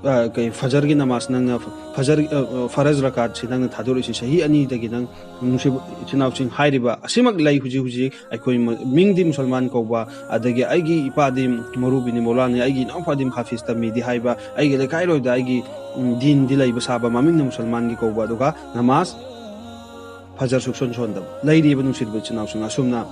ꯑ, ꯀꯩ, ꯐꯖꯔꯒꯤ ꯅꯃꯥꯖ ꯅꯪꯅ ꯐ-, ꯐꯖꯔ, ꯑ, ꯑ, ꯐꯔꯖ ꯔꯀꯥꯠꯁꯤ ꯅꯪꯅ ꯊꯥꯗꯣꯔꯛꯏꯁꯤ ꯆꯍꯤ ꯑꯅꯤꯗꯒꯤ꯫ ꯅꯪ, ꯅꯨꯡꯁꯤꯕ ꯏꯆꯤꯟ ꯏꯅꯥꯎꯁꯤꯡ, ꯍꯥꯏꯔꯤꯕ ꯑꯁꯤꯃꯛ ꯂꯩ ꯍꯧꯖꯤꯛ ꯍꯧꯖꯤꯛ꯫ ꯑꯩꯈꯣꯏ ꯃ-, ꯃꯤꯡꯗꯤ ꯃꯨꯁꯜꯃꯥꯟ ꯀꯧꯕ, ꯑꯗꯒꯤ ꯑꯩꯒꯤ ꯏꯄꯥꯗꯤ ꯃꯔꯨꯕꯤꯅꯤ ꯃꯧꯂꯥꯅꯤ, ꯑꯩꯒꯤ ꯏꯅꯥꯎꯄꯥꯗꯤ ꯍꯥꯐꯤꯖ ꯇꯝꯃꯤꯗꯤ ꯍꯥꯏꯕ, ꯑꯩꯒꯤ ꯂꯩꯀꯥꯏꯔꯣꯏꯗ ꯑꯩꯒꯤ, ꯎꯝ, ꯗꯤꯟꯗꯤ ꯂꯩꯕ ꯁꯥꯕ, ꯃꯃꯤꯡꯅ ꯃꯨꯁꯜꯃꯥꯟꯒꯤ ꯀꯧꯕ, ꯑꯗꯨꯒ ꯅꯃꯥꯖ ꯐꯖꯔ ꯁꯨꯛꯁꯣꯟ ꯁꯣꯟꯗꯕ ꯂꯩꯔꯤꯕ, ꯅꯨꯡꯁꯤꯔꯕ ꯏꯆꯤꯟ ꯏꯅꯥꯎꯁꯤꯡ꯫ ꯑꯁꯨꯝꯅ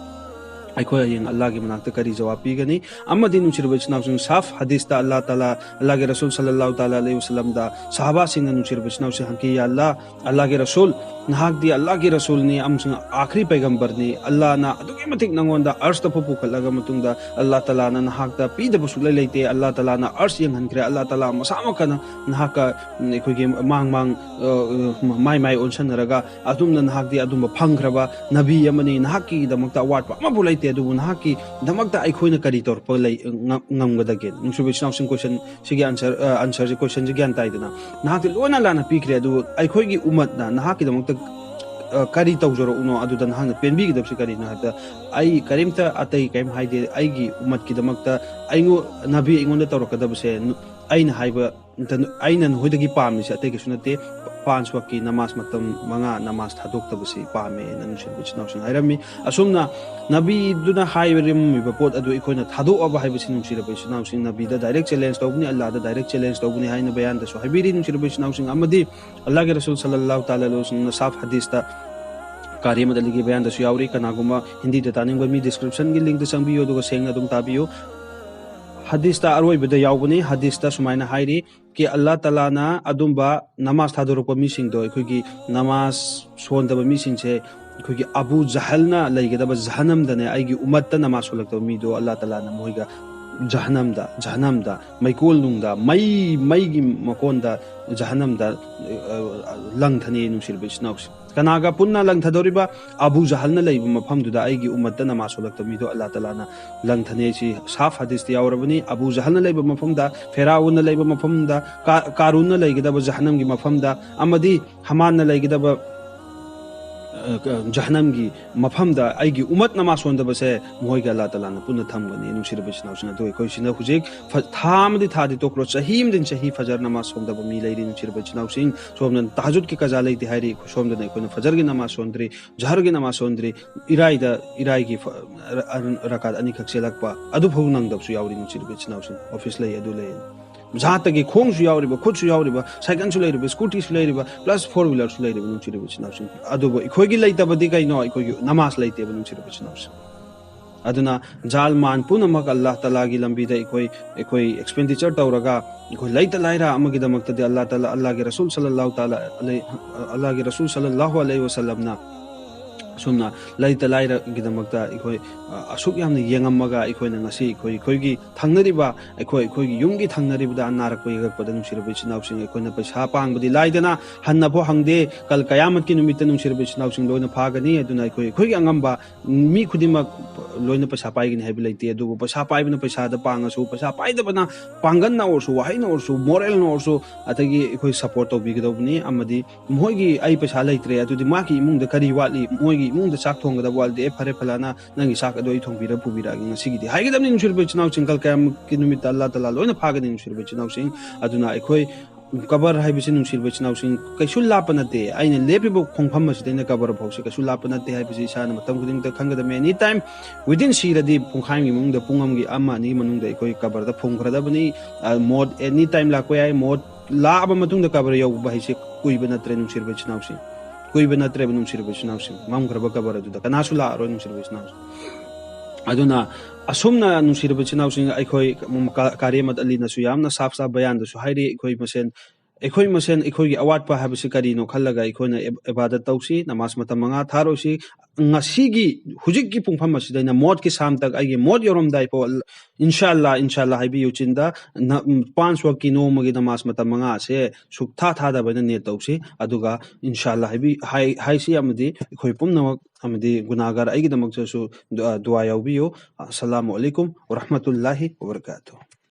ꯑꯩꯈꯣꯏ ꯍꯌꯦꯡ ꯑꯜꯂꯥꯍꯒꯤ ꯃꯅꯥꯛꯇ ꯀꯔꯤ ꯖꯋꯥꯕ ꯄꯤꯒꯅꯤ? ꯑꯃꯗꯤ, ꯅꯨꯡꯁꯤꯔꯕ ꯏꯆꯤꯟ ꯏꯅꯥꯎꯁꯤꯡ, ꯁꯥꯐ ꯍꯗꯤꯁꯇ ꯑꯜꯂꯥꯍ ꯇꯥꯂꯥ, ꯑꯜꯂꯥꯍꯒꯤ ꯔꯁꯨꯜ ꯁꯜꯂꯜꯂꯥꯍꯨ ꯇꯥꯂꯥ ꯑꯂꯩꯍꯤ ꯋꯁꯜꯂꯝꯗ ꯁꯍꯥꯕꯥꯁꯤꯡꯅ, ꯅꯨꯡꯁꯤꯔꯕ ꯏꯆꯤꯟ ꯏꯅꯥꯎꯁꯤꯡ, ꯍꯪꯈꯤ, "ꯌꯥ ꯑꯜꯂꯥꯍ, ꯑꯜꯂꯥꯍꯒꯤ ꯔꯁꯨꯜ, ꯅꯍꯥꯛꯇꯤ ꯑꯜꯂꯥꯍꯒꯤ ꯔꯁꯨꯜꯅꯤ ꯑꯃꯁꯨꯡ ꯑꯥꯈ꯭ꯔꯤ ꯄꯩꯒꯝꯕꯔꯅꯤ꯫ ꯑꯜꯂꯥꯍꯅ ꯑꯗꯨꯛꯀꯤ ꯃꯇꯤꯛ ꯅꯉꯣꯟꯗ ꯑꯔꯁꯇ ꯐꯥꯎ ꯄꯨꯈꯠꯂꯒ ꯃꯇꯨꯡꯗ ꯑꯜꯂꯥꯍ ꯇꯥꯂꯥꯅ ꯅꯍꯥꯛꯇ ꯄꯤꯗꯕ ꯁꯨꯛꯂꯩ ꯂꯩꯇꯦ꯫ ꯑꯜꯂꯥꯍ ꯇꯥꯂꯥꯅ ꯑꯔꯁ ꯌꯦꯡꯍꯟꯈ꯭ꯔꯦ꯫ ꯑꯜꯂꯥꯍ ꯇꯥꯂꯥ ꯃꯁꯥꯃꯛꯀꯅ ꯅꯍꯥꯛꯀ, ꯎꯝ, ꯑꯩꯈꯣꯏꯒꯤ ꯃꯥꯡ ꯃꯥꯡ, ꯑ, ꯑ, ꯃꯥꯏ ꯃꯥꯏ ꯑꯣꯟꯁꯟꯅꯔꯒ ꯑꯗꯨꯝꯅ ꯅꯍꯥꯛꯇꯤ ꯑꯗꯨꯝꯕ ꯐꯪꯈ꯭ꯔꯕ ꯅꯕꯤ ꯑꯃꯅꯤ꯫ ꯅꯍꯥꯛꯀꯤꯗꯃꯛꯇ ꯑꯋꯥꯠꯄ ꯑꯃꯐꯥꯎ ꯂꯩꯇꯦ꯫ ꯑꯗꯨꯕꯨ ꯅꯍꯥꯛꯀꯤꯗꯃꯛꯇ ꯑꯩꯈꯣꯏꯅ ꯀꯔꯤ ꯇꯧꯔꯛꯄ ꯂꯩ, ꯉ-, ꯉꯝꯒꯗꯒꯦ?" ꯅꯨꯡꯁꯤꯕ ꯏꯆꯤꯟ ꯏꯅꯥꯎꯁꯤꯡ, ꯀꯣꯏꯁꯟ ꯁꯤꯒꯤ ꯑꯟꯁꯔ, ꯑ, ꯑꯟꯁꯔꯁꯤ, ꯀꯣꯏꯁꯟꯁꯤ ꯒ꯭ꯌꯥꯟ ꯇꯥꯏꯗꯅ? ꯅꯍꯥꯛꯇꯤ ꯂꯣꯏꯅ ꯂꯥꯟꯅ ꯄꯤꯈ꯭ꯔꯦ, ꯑꯗꯨꯕꯨ ꯑꯩꯈꯣꯏꯒꯤ ꯎꯃꯠꯅ ꯅꯍꯥꯛꯀꯤꯗꯃꯛꯇ, ꯑ, ꯀꯔꯤ ꯇꯧꯖꯔꯛꯎꯅꯣ? ꯑꯗꯨꯗ ꯅꯍꯥꯛꯅ ꯄꯦꯟꯕꯤꯒꯗꯕꯁꯤ ꯀꯔꯤꯅꯣ ꯍꯥꯏꯕꯗ, ꯑꯩ ꯀꯔꯤꯝꯇ ꯑꯇꯩ ꯀꯔꯤꯝ ꯍꯥꯏꯗꯦ꯫ ꯑꯩꯒꯤ ꯎꯃꯠꯀꯤꯗꯃꯛꯇ ꯑꯩꯉꯣ-, ꯅꯕꯤ ꯑꯩꯉꯣꯟꯗ ꯇꯧꯔꯛꯀꯗꯕꯁꯦ, ꯅꯨ-, ꯑꯩꯅ ꯍꯥꯏꯕ, ꯑꯩꯅ ꯅꯈꯣꯏꯗꯒꯤ ꯄꯥꯝꯃꯤꯁꯦ ꯑꯇꯩ ꯀꯩꯁꯨ ꯅꯠꯇꯦ꯫ ꯄꯥꯟꯆ ꯋꯛꯀꯤ ꯅꯃꯥꯖ ꯃꯇꯝ ꯃꯉꯥ ꯅꯃꯥꯖ ꯊꯥꯗꯣꯛꯇꯕꯁꯤ ꯄꯥꯝꯃꯦꯅ ꯅꯨꯡꯁꯤꯔꯕ ꯏꯆꯤꯟ ꯏꯅꯥꯎꯁꯤꯡ ꯍꯥꯏꯔꯝꯃꯤ꯫ ꯑꯁꯨꯝꯅ ꯅꯕꯤꯗꯨꯅ ꯍꯥꯏꯔꯝꯃꯤꯕ ꯄꯣꯠ ꯑꯗꯨ ꯑꯩꯈꯣꯏꯅ ꯊꯥꯗꯣꯛꯑꯕ ꯍꯥꯏꯕꯁꯤ ꯅꯨꯡꯁꯤꯔꯕ ꯏꯆꯤꯟ ꯏꯅꯥꯎꯁꯤꯡ, ꯅꯕꯤꯗ direct challenge ꯇꯧꯕꯅꯤ, ꯑꯜꯂꯥꯗ direct challenge ꯇꯧꯕꯅꯤ ꯍꯥꯏꯅ ꯕꯌꯥꯟꯗꯁꯨ ꯍꯥꯏꯕꯤꯔꯤ ꯅꯨꯡꯁꯤꯔꯕ ꯏꯆꯤꯟ ꯏꯅꯥꯎꯁꯤꯡ꯫ ꯑꯃꯗꯤ ꯑꯜꯂꯥꯍꯒꯤ ꯔꯁꯨꯜ ꯁꯜꯂꯜꯂꯥꯍꯨ ꯇꯥꯂꯥ ꯑꯂꯩꯍꯤ ꯋꯁꯜꯂꯝꯅ ꯁꯥꯐ ꯍꯗꯤꯁꯇ ꯀꯥꯔꯤ ꯑꯃꯗ ꯂꯤꯒꯤ ꯕꯌꯥꯟꯗꯁꯨ ꯌꯥꯎꯔꯤ꯫ ꯀꯅꯥꯒꯨꯝꯕ ꯍꯤꯟꯗꯤꯗ ꯇꯥꯅꯤꯡꯕ ꯃꯤ descriptionꯒꯤ linkꯇ ꯆꯪꯕꯤꯌꯨ, ꯑꯗꯨꯒ ꯁꯦꯡꯅ ꯑꯗꯨꯝ ꯇꯥꯕꯤꯌꯨ꯫ ꯍꯗꯤꯁꯇ ꯑꯔꯣꯏꯕꯗ ꯌꯥꯎꯕꯅꯤ꯫ ꯍꯗꯤꯁꯇ ꯁꯨꯃꯥꯏꯅ ꯍꯥꯏꯔꯤ ꯀꯤ ꯑꯜꯂꯥꯍ ꯇꯥꯂꯥꯅ ꯑꯗꯨꯝꯕ ꯅꯃꯥꯖ ꯊꯥꯗꯣꯔꯛꯄ ꯃꯤꯁꯤꯡꯗꯣ, ꯑꯩꯈꯣꯏꯒꯤ ꯅꯃꯥꯖ ꯁꯣꯟꯗꯕ ꯃꯤꯁꯤꯡꯁꯦ, ꯑꯩꯈꯣꯏꯒꯤ ꯑꯕꯨ ꯖꯍꯜꯅ ꯂꯩꯒꯗꯕ ꯖꯍꯟꯅꯝꯗꯅꯦ, ꯑꯩꯒꯤ ꯎꯃꯠꯇ ꯅꯃꯥꯖ ꯁꯣꯜꯂꯛꯇꯕ ꯃꯤꯗꯣ ꯑꯜꯂꯥꯍ ꯇꯥꯂꯥꯅ ꯃꯣꯏꯒ ꯖꯍꯅꯝꯗ, ꯖꯍꯅꯝꯗ, ꯃꯩꯀꯣꯜꯅꯨꯡꯗ, ꯃꯩ, ꯃꯩꯒꯤ ꯃꯀꯣꯟꯗ, ꯖꯍꯅꯝꯗ, ꯑ, ꯂꯪꯊꯅꯤ ꯅꯨꯡꯁꯤꯔꯕ ꯏꯆꯤꯟ ꯏꯅꯥꯎꯁꯤꯡ꯫ ꯀꯅꯥꯒ ꯄꯨꯟꯅ ꯂꯪꯊꯗꯧꯔꯤꯕ? ꯑꯕꯨ ꯖꯍꯜꯅ ꯂꯩꯕ ꯃꯐꯝꯗꯨꯗ ꯑꯩꯒꯤ ꯎꯃꯠꯇ ꯅꯃꯥꯖ ꯁꯣꯜꯂꯛꯇꯕ ꯃꯤꯗꯣ ꯑꯜꯂꯥꯍ ꯇꯥꯂꯥꯅ ꯂꯪꯊꯅꯤ꯫ ꯁꯤ ꯁꯥꯐ ꯍꯗꯤꯁꯇ ꯌꯥꯎꯔꯕꯅꯤ꯫ ꯑꯕꯨ ꯖꯍꯜꯅ ꯂꯩꯕ ꯃꯐꯝꯗ, ꯐꯦꯔꯥꯎꯟꯅ ꯂꯩꯕ ꯃꯐꯝꯗ, ꯀꯥ-, ꯀꯥꯔꯨꯟꯅ ꯂꯩꯒꯗꯕ ꯖꯍꯅꯝꯒꯤ ꯃꯐꯝꯗ, ꯑꯃꯗꯤ ꯍꯃꯥꯟꯅ ꯂꯩꯒꯗꯕ, ꯑ, ꯀ-, ꯖꯍꯅꯝꯒꯤ ꯃꯐꯝꯗ ꯑꯩꯒꯤ ꯎꯃꯠ ꯅꯃꯥꯖ ꯁꯣꯟꯗꯕꯁꯦ ꯃꯈꯣꯏꯒ ꯑꯜꯂꯥꯍ ꯇꯥꯂꯥꯅ ꯄꯨꯟꯅ ꯊꯝꯒꯅꯤ꯫ ꯅꯨꯡꯁꯤꯔꯕ ꯏꯆꯤꯟ ꯏꯅꯥꯎꯁꯤꯡ, ꯑꯗꯣ ꯑꯩꯈꯣꯏꯁꯤꯅ ꯍꯧꯖꯤꯛ ꯐ-, ꯊꯥ ꯑꯃꯗꯤ ꯊꯥꯗꯤ ꯇꯣꯛꯈ꯭ꯔꯣ, ꯆꯍꯤ ꯑꯃꯗꯤ ꯆꯍꯤ ꯐꯖꯔ ꯅꯃꯥꯖ ꯁꯣꯟꯗꯕ ꯃꯤ ꯂꯩꯔꯤ꯫ ꯅꯨꯡꯁꯤꯔꯕ ꯏꯆꯤꯟ ꯏꯅꯥꯎꯁꯤꯡ, ꯁꯣꯝꯗꯅ ꯇꯍꯖꯨꯗꯀꯤ ꯀꯖꯥ ꯂꯩꯇꯦ ꯍꯥꯏꯔꯤ, ꯁꯣꯝꯗꯅ ꯑꯩꯈꯣꯏꯅ ꯐꯖꯔꯒꯤ ꯅꯃꯥꯖ ꯁꯣꯟꯗ꯭ꯔꯤ, ꯖꯍꯔꯒꯤ ꯅꯃꯥꯖ ꯁꯣꯟꯗ꯭ꯔꯤ, ꯏꯔꯥꯏꯗ, ꯏꯔꯥꯏꯒꯤ ꯐ-, ꯔ-, ꯔ-, ꯔꯀꯥꯠ ꯑꯅꯤꯈꯛ ꯆꯦꯜꯂꯛꯄ ꯑꯗꯨꯐꯥꯎ ꯅꯪꯗꯕꯁꯨ ꯌꯥꯎꯔꯤ꯫ ꯅꯨꯡꯁꯤꯔꯕ ꯏꯆꯤꯟ ꯏꯅꯥꯎꯁꯤꯡ, ꯑꯣꯐꯤꯁ ꯂꯩ, ꯑꯗꯨ ꯂꯩ, ꯖꯥꯠꯇꯒꯤ ꯈꯣꯡꯁꯨ ꯌꯥꯎꯔꯤꯕ, ꯈꯨꯠꯁꯨ ꯌꯥꯎꯔꯤꯕ, ꯁꯥꯏꯀꯜꯁꯨ ꯂꯩꯔꯤꯕ, ꯁ꯭ꯀꯨꯇꯤꯁꯨ ꯂꯩꯔꯤꯕ, plus four wheelerꯁꯨ ꯂꯩꯔꯤꯕ, ꯅꯨꯡꯁꯤꯔꯕ ꯏꯆꯤꯟ ꯏꯅꯥꯎꯁꯤꯡ꯫ ꯑꯗꯨꯕꯨ ꯑꯩꯈꯣꯏꯒꯤ ꯂꯩꯇꯕꯗꯤ ꯀꯩꯅꯣ? ꯑꯩꯈꯣꯏꯒꯤ ꯅꯃꯥꯖ ꯂꯩꯇꯦꯕ, ꯅꯨꯡꯁꯤꯔꯕ ꯏꯆꯤꯟ ꯏꯅꯥꯎꯁꯤꯡ꯫ ꯑꯗꯨꯅ ꯖꯥꯜ ꯃꯥꯟ ꯄꯨꯝꯅꯃꯛ ꯑꯜꯂꯥꯍ ꯇꯥꯂꯥꯒꯤ ꯂꯝꯕꯤꯗ ꯑꯩꯈꯣꯏ, ꯑꯩꯈꯣꯏ expenditure ꯇꯧꯔꯒ, ꯑꯩꯈꯣꯏ ꯂꯩꯇ ꯂꯥꯏꯔ ꯑꯃꯒꯤꯗꯃꯛꯇꯗꯤ ꯑꯜꯂꯥꯍ ꯇꯥꯂꯥ, ꯑꯜꯂꯥꯍꯒꯤ ꯔꯁꯨꯜ ꯁꯜꯂꯜꯂꯥꯍꯨ ꯇꯥꯂꯥ ꯑꯂꯩ-, ꯑꯜꯂꯥꯍꯒꯤ ꯔꯁꯨꯜ ꯁꯜꯂꯜꯂꯥꯍꯨ ꯑꯂꯩꯍꯤ ꯋꯁꯜꯂꯝꯅ ꯑꯁꯨꯝꯅ ꯂꯩꯇ ꯂꯥꯏꯔꯒꯤꯗꯃꯛꯇ ꯑꯩꯈꯣꯏ, ꯑ, ꯑꯁꯨꯛ ꯌꯥꯝꯅ ꯌꯦꯡꯉꯝꯃꯒ, ꯑꯩꯈꯣꯏꯅ ꯉꯁꯤ ꯑꯩꯈꯣꯏ, ꯑꯩꯈꯣꯏꯒꯤ ꯊꯪꯅꯔꯤꯕ, ꯑꯩꯈꯣꯏ, ꯑꯩꯈꯣꯏꯒꯤ ꯌꯨꯝꯒꯤ ꯊꯪꯅꯔꯤꯕꯗ ꯅꯥꯔꯛꯄ ꯌꯦꯛꯂꯛꯄꯗ, ꯅꯨꯡꯁꯤꯔꯕ ꯏꯆꯤꯟ ꯏꯅꯥꯎꯁꯤꯡ, ꯑꯩꯈꯣꯏꯅ ꯄꯩꯁꯥ ꯄꯥꯡꯕꯗꯤ ꯂꯥꯏꯗꯅ ꯍꯟꯅꯐꯥꯎ ꯍꯪꯗꯦ꯫ ꯀꯜ ꯀꯌꯥꯃꯠꯀꯤ ꯅꯨꯃꯤꯠꯇ, ꯅꯨꯡꯁꯤꯔꯕ ꯏꯆꯤꯟ ꯏꯅꯥꯎꯁꯤꯡ, ꯂꯣꯏꯅ ꯐꯥꯒꯅꯤ꯫ ꯑꯗꯨꯅ ꯑꯩꯈꯣꯏ, ꯑꯩꯈꯣꯏꯒꯤ ꯑꯉꯝꯕ, ꯃꯤ ꯈꯨꯗꯤꯡꯃꯛ ꯂꯣꯏꯅ ꯄꯩꯁꯥ ꯄꯥꯏꯒꯅꯤ ꯍꯥꯏꯕ ꯂꯩꯇꯦ꯫ ꯑꯗꯨꯕꯨ ꯄꯩꯁꯥ ꯄꯥꯏꯕꯅ ꯄꯩꯁꯥꯗ ꯄꯥꯡꯉꯁꯨ, ꯄꯩꯁꯥ ꯄꯥꯏꯗꯕꯅ ꯄꯥꯡꯒꯜꯅ ꯑꯣꯏꯔꯁꯨ, ꯋꯥꯍꯩꯅ ꯑꯣꯏꯔꯁꯨ, moralꯅ ꯑꯣꯏꯔꯁꯨ, ꯑꯗꯒꯤ ꯑꯩꯈꯣꯏ support ꯇꯧꯕꯤꯒꯗꯧꯕꯅꯤ꯫ ꯑꯃꯗꯤ ꯃꯈꯣꯏꯒꯤ, "ꯑꯩ ꯄꯩꯁꯥ ꯂꯩꯇ꯭ꯔꯦ", ꯑꯗꯨꯗꯤ ꯃꯥꯒꯤ ꯏꯃꯨꯡꯗ ꯀꯔꯤ ꯋꯥꯠꯂꯤ? ꯃꯣꯏꯒꯤ ꯏꯃꯨꯡꯗ ꯆꯥꯛ ꯊꯣꯡꯒꯗꯕ ꯋꯥꯠꯂꯗꯤ, "ꯑꯦ, ꯐꯔꯦ, ꯐꯂꯥꯅ, ꯅꯪꯒꯤ ꯆꯥꯛ ꯑꯗꯨ ꯑꯩ ꯊꯣꯡꯕꯤꯔ ꯄꯨꯕꯤꯔꯛꯑꯒꯦ ꯉꯁꯤꯒꯤꯗꯤ" ꯍꯥꯏꯒꯗꯕꯅꯤ, ꯅꯨꯡꯁꯤꯔꯕ ꯏꯆꯤꯟ ꯏꯅꯥꯎꯁꯤꯡ꯫ ꯀꯜ ꯀꯌꯥꯃꯠꯀꯤ ꯅꯨꯃꯤꯠꯇ ꯑꯜꯂꯥꯍ ꯇꯥꯂꯥ ꯂꯣꯏꯅ ꯐꯥꯒꯅꯤ, ꯅꯨꯡꯁꯤꯔꯕ ꯏꯆꯤꯟ ꯏꯅꯥꯎꯁꯤꯡ꯫ ꯑꯗꯨꯅ ꯑꯩꯈꯣꯏ ꯀꯕꯔ ꯍꯥꯏꯕꯁꯤ, ꯅꯨꯡꯁꯤꯔꯕ ꯏꯆꯤꯟ ꯏꯅꯥꯎꯁꯤꯡ, ꯀꯩꯁꯨ ꯂꯥꯞꯄ ꯅꯠꯇꯦ꯫ ꯑꯩꯅ ꯂꯦꯞꯄꯤꯕ ꯈꯣꯡꯐꯝ ꯑꯁꯤꯗꯩꯅ ꯀꯕꯔ ꯐꯥꯎꯁꯤ ꯀꯩꯁꯨ ꯂꯥꯞꯄ ꯅꯠꯇꯦ ꯍꯥꯏꯕꯁꯤ ꯏꯁꯥꯅ ꯃꯇꯝ ꯈꯨꯗꯤꯡꯃꯛꯇ ꯈꯪꯒꯗꯕꯅꯤ꯫ Any time within, ꯁꯤꯔꯗꯤ ꯄꯨꯡꯈꯥꯏ ꯑꯃꯒꯤ ꯃꯅꯨꯡꯗ, ꯄꯨꯡ ꯑꯃꯒꯤ, ꯑꯃ ꯑꯅꯤꯒꯤ ꯃꯅꯨꯡꯗ ꯑꯩꯈꯣꯏ ꯀꯕꯔꯗ ꯐꯨꯝꯈ꯭ꯔꯗꯕꯅꯤ꯫ ꯑ, ꯃꯣꯠ any time ꯂꯥꯛꯄ ꯌꯥꯏ꯫ ꯃꯣꯠ ꯂꯥꯛꯑꯕ ꯃꯇꯨꯡꯗ ꯀꯕꯔ ꯌꯧꯕ ꯍꯥꯏꯁꯦ ꯀꯨꯏꯕ ꯅꯠꯇ꯭ꯔꯦ, ꯅꯨꯡꯁꯤꯔꯕ ꯏꯆꯤꯟ ꯏꯅꯥꯎꯁꯤꯡ, ꯀꯨꯏꯕ ꯅꯠꯇ꯭ꯔꯦꯕ, ꯅꯨꯡꯁꯤꯔꯕ ꯏꯆꯤꯟ ꯏꯅꯥꯎꯁꯤꯡ꯫ ꯃꯝꯈ꯭ꯔꯕ ꯀꯕꯔ ꯑꯗꯨꯗ ꯀꯅꯥꯁꯨ ꯂꯥꯛꯑꯔꯣꯏ, ꯅꯨꯡꯁꯤꯔꯕ ꯏꯆꯤꯟ ꯏꯅꯥꯎꯁꯤꯡ꯫ ꯑꯗꯨꯅ ꯑꯁꯨꯝꯅ, ꯅꯨꯡꯁꯤꯔꯕ ꯏꯆꯤꯟ ꯏꯅꯥꯎꯁꯤꯡ, ꯑꯩꯈꯣꯏ, ꯎꯝ, ꯀꯥ-, ꯀꯥꯔꯤ ꯑꯃꯠ ꯑꯂꯤꯅꯁꯨ ꯌꯥꯝꯅ ꯁꯥꯐ ꯁꯥꯐ ꯕꯌꯥꯟꯗꯁꯨ ꯍꯥꯏꯔꯤ, ꯑꯩꯈꯣꯏ ꯃꯁꯦꯟ, ꯑꯩꯈꯣꯏ ꯃꯁꯦꯟ ꯑꯩꯈꯣꯏꯒꯤ ꯑꯋꯥꯠꯄ ꯍꯥꯏꯕꯁꯤ ꯀꯔꯤꯅꯣ ꯈꯜꯂꯒ ꯑꯩꯈꯣꯏꯅ ꯏꯕ-, ꯏꯕꯥꯗꯠ ꯇꯧꯁꯤ, ꯅꯃꯥꯖ ꯃꯇꯝ ꯃꯉꯥ ꯊꯥꯔꯣꯏꯁꯤ꯫ ꯉꯁꯤꯒꯤ, ꯍꯧꯖꯤꯛꯀꯤ ꯄꯨꯡꯐꯝ ꯑꯁꯤꯗꯩꯅ ꯃꯣꯠꯀꯤ ꯁꯥꯝ ꯇꯛ, ꯑꯩꯒꯤ ꯃꯣꯠ ꯌꯧꯔꯝꯗꯥꯏ ꯐꯥꯎ, ꯏꯟꯁꯥ ꯑꯜꯂꯥ, ꯏꯟꯁꯥ ꯑꯜꯂꯥ ꯍꯥꯏꯕꯤꯌꯨ ꯆꯤꯟꯗ, ꯅ-, ꯄꯥꯟꯆ ꯋꯛꯀꯤ ꯅꯣꯡꯃꯒꯤ ꯅꯃꯥꯖ ꯃꯇꯝ ꯃꯉꯥ ꯑꯁꯦ ꯁꯨꯛꯊꯥ ꯊꯥꯗꯕ ꯍꯥꯏꯅ ꯅꯤꯌꯠ ꯇꯧꯁꯤ꯫ ꯑꯗꯨꯒ ꯏꯟꯁꯥ ꯑꯜꯂꯥ ꯍꯥꯏꯕꯤ-, ꯍꯥꯏ-, ꯍꯥꯏꯁꯤ ꯑꯃꯗꯤ ꯑꯩꯈꯣꯏ ꯄꯨꯝꯅꯃꯛ ꯑꯃꯗꯤ ꯒꯨꯅꯥꯒꯥꯔ ꯑꯩꯒꯤꯗꯃꯛꯇꯁꯨ ꯗꯨ-, ꯗꯨꯋꯥ ꯌꯥꯎꯕꯤꯌꯨ꯫ ꯑꯁꯁꯂꯥꯃꯨ ꯑꯂꯩꯀꯨꯝ ꯋꯔꯍꯃꯇꯨꯜꯂꯥꯍꯤ ꯋꯕꯔꯀꯥꯇꯨꯍ꯫